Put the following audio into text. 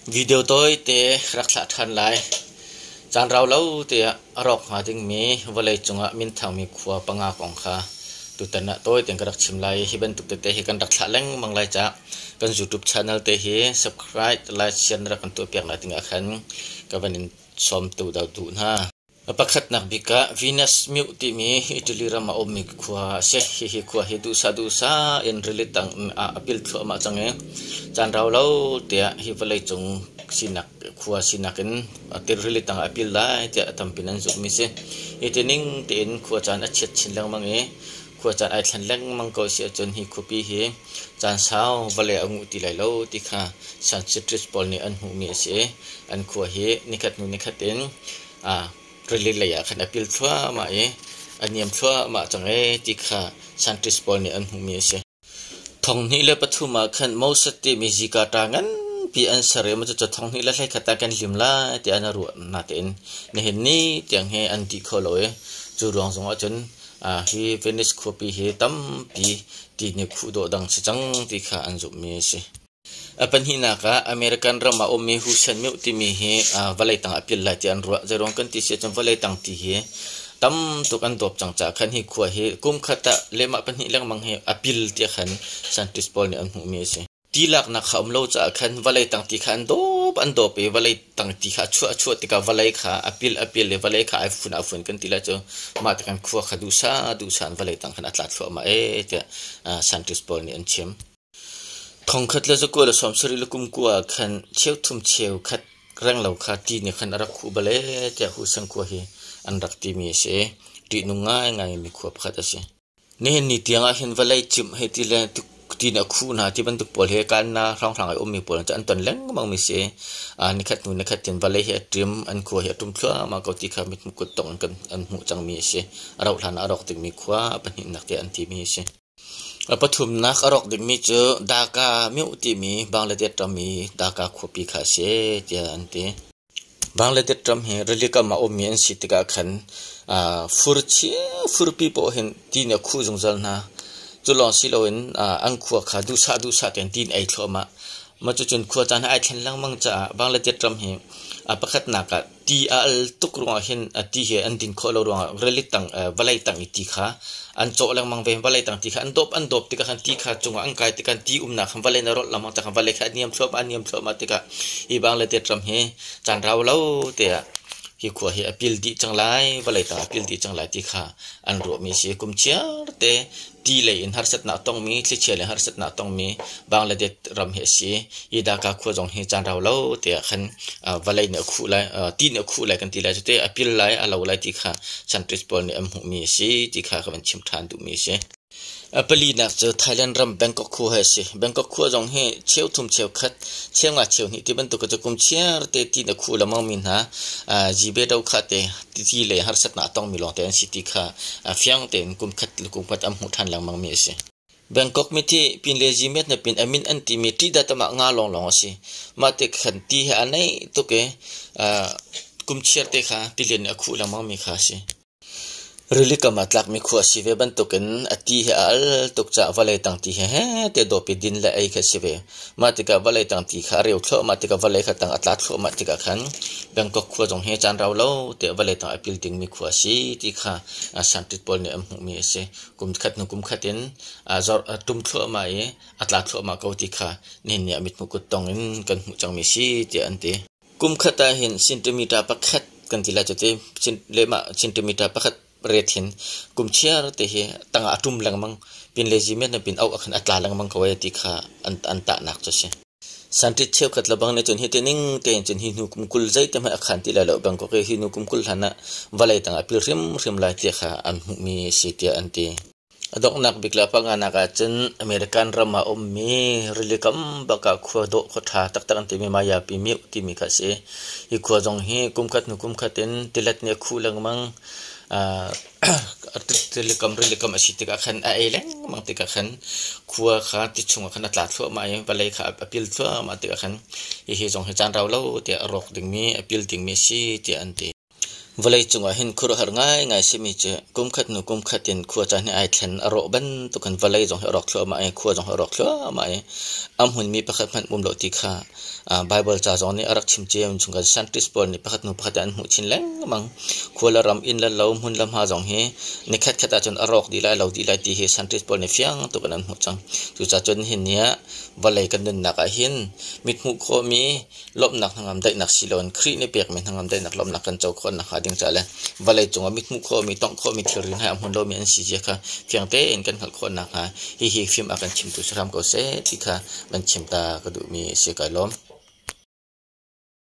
Video tawite rak thlah ṭhan lai. Caan rau lo tiah a rawk hnga dingmi vawleicung ah minthangmi khua panga kong kha tutan ah tawi tein ka rak chim lai i hi bantuk tete hi kan rak thlah lengmang lai caah kan YouTube channel te hi subscribe, like, share na rak kan tuahpiak lai dingah khan ka van in sawm tu duh hna. A pakhatnak bik ah Venus Mioh timi Italy ram ah a ummi khua a si. Hihi khua hi duhsah duhsah in rili tang ah a pil thluahmah cang i caan rau lo tiah hi vawleicung sinak khua sinak in rili tang ah a pil lai tiah tampi in an zumhmi a si. Hi ti ning tein khua caan a chiat chin lengmang i khua caan ai thlen lengmang ko si ahcun hi khuapi hi caan sau vawlei a nguh ti lai lo ti kha scientists pawl nih an hmuhmi a si i an khua hi nikhat hnu nikhat in rili lei ah khan a pil thluahmah i a niam thluahmah cang ee ti kha scientist pawl nih an hmuhmi a si. 2003 ah khan Moses timi zika ṭa nganpi an ser i cucu 2021 ah kan lim lai tiah an ruah natein nihin ni tiang hi an dih kho lo i cu ruang zong ah cun hi Venice khuapi hi tampi ti nih khuh dawh dang si cang ti kha an zumhmi a si. A pahnihnak ah American ram ah a ummi Husen Mioh timi hi vawlei tang ah a pil lai tiah an ruah. Zeiruang kan ti si ahcun vawlei tang ti hi tam tuk an dawp cang caah khan hi khua hi kum khat ah lehmah pahnih lengmang hi a pil tiah khan scientist pawl nih an hmuhmi a si. Ti laknak kha um lo caah khan vawlei tang ti kha an dawp an dawp i vawlei tang ti kha a chuah a chuah tikah vawlei kha a pil i vawlei kha ai fun a fun kan ti lai cu mah ti khan khua kha duhsah duhsah in vawlei tang khan a tla thluahmah ee tiah scientist pawl nih an chim. 1997 ah khan cheuthum cheukhat renglo kha ti nih khan a rak khuh bal ee tiah Husen khua hi an rak timi a si i ṭihnung ngaingaimi khua pakhat a si. Nihin ni tiang ah hin vawlei cimh hei ti le ti nih a khuh hna ti bantuk pawl hi Kanna hrawnghrang i ummi pawl cu an ton lengmangmi si i nikhat hnu nikhat in vawlei hi a ṭim, an khua hi a ṭum thluahmah ko ti kha mithmuh kuttong in an hmuh cangmi a si. A rauh hlan ah a rawk dingmi khua a pahnihnak tiah an timi a si. A pathumnak a rawk dingmi cu Dhaka mioh timi Bangladesh ram i Dhaka khuapi kha a si tiah an ti. Bangladesh ram hi rili kam ah ummi an si tikah khan furpi paoh hin ti nih a khuh zungzal hna. Cu lawng si loin an khua kha duhsah duhsah tein ti in ei thluahmah. Mah cucun khua caan hi ai thlen lengmang caah Bangladesh ram hi a pakhatnak ah ti a al tuk ruangah hin ti hi an din khawh lo ruangah rili tang vawlei tang i ti kha an cawh lengmang ve. Vawlei tang ti kha an dawp tikah khan ti kha cungah an kai tikah ti umnak khan vawlei na rolh lengmang tikah vawlei kha a niam thluahmah tikah hi Bangladesh ram hi caan rau lo tiah hi khua hi a pil dih cang lai, vawlei tang a pil dih cang lai ti kha an ruahmi a si. Kum chiar te ti lei in harsatnak a tongmi, thlichia lei harsatnak a tongmi Bangladesh ram hi a si. Hi Dhaka khua zong hi caan rau lo tiah khan vawlei nih a khuh lai, ti nih a khuh lai kan ti lai cu te a pil lai, a lo lai ti kha scientist pawl nih an hmuhmi a si ti kha ka van chim ṭhan duhmi a si. A palinak cu Thailand ram Bangkok khua hi a si. Bangkok khua zong hi cheuthum cheukhat, cheunga cheuhnih ti bantuk cu kum chiar te ti na khu lengmangmi hna zibe do kha te ti le harsatnak a tongmi lawngte an si ti kha fiang tein kum khat le kum khat an hmuh ṭhan lengmangmi a si. Bangkok mithi pin le zimet na pin amin an timi ṭihdah tamah nga lawnglawng a si. Mah te khan ti he a naih tuk i kum chiar te kha tilian nih a khuh lengmangmi kha a si. Rili kam ah tlakmi khua a si ve bantukin a ti hi a al tuk caah vawlei tang ti hi heh tiah dawp i din le ei khi a si ve. Mah tikah vawlei tang ti kha a reu thluahmah tikah vawlei kha tang a tla thluahmah tikah khan Bangkok khua zong hi caan rau lo tiah vawlei tang a pil dingmi khua a si ti kha scientist pawl nih an hmuhmi a si. Kum khat hnu kum khat in a tum thluahmah i a tla thluahmah ko ti kha nihin ni ah mithmuh kuttong in kan hmuh cangmi a si tiah an ti. Kum khat ah hin centimeter pakhat kan ti lai cu ti lehmah centimeter pakhat ret hin kum chiar te hi tangah a ṭum lengmang pin le zimet na pin auh ah khan a tla lengmang ko ai ti kha an tahnak cu a si. Scientist cheukhat lebang nih cun hiti ning tein cun hi hnu kum 20 zeite hmanh a khan ti lai lo Bangkok i hi hnu kum 20 hlan ah vawlei tangah a pil hrimhrim lai ti kha an hmuhmi a si tiah an ti. A donghnak bik le panganak ahcun American ram ah a ummi rili kam bak ah khua dawh khua ṭha taktak an timi Miami Mioh timi kha a si. Hi khua zong hi kum khat hnu kum khat in tilet nih a khuh lengmang. Tilikam rilikam a si tikah khan a ei lengmang tikah khan khua kha ti chungah khan a tla thluahmah i vawlei kha a pil thluahmah tikah khan hihi zong hi caan rau lo tiah a rawk dingmi a pil dingmi a si tiah an ti. Vawleicung ah hin khuaruahhar ngaingai simi cu kumkhat hnu kumkhat in khua caan hi ai thlen. A rawh bantukin vawlei zong hi a rawk thluahmah i khua zong hi a rawk thluahmah i a hmunmi pakhat hmanh um lo ti kha Baibal ca zong nih a rak chim cio. Chung kan scientist pawl nih pakhat hnu pakhat in an hmuh chin lengmang. Khua le ram, inn le lo, hmun le hma zong hi nikhat khat ahcun a rawk dih lai, lo dih lai ti hi scientist pawl nih fiang tuk in an hmuh cang. Cucaah cun nihin ni ah vawlei kan nunnak ah hin mithmuh khawhmi lawmhnak hnangam daihnak si loin Khrih nih pekmi hnangam daihnak lawmhnak kan co khawh nakhnga ding caah le vawlei cungah mithmuh khawhmi, tongh khawhmi thilri hna a hmun lomi an si zia kha fiang tein kan hngalh khawh nakhnga hihi fim a kan chimtu si hram ko seh ti kha van chim ta ka duhmi a si. Kai lawm.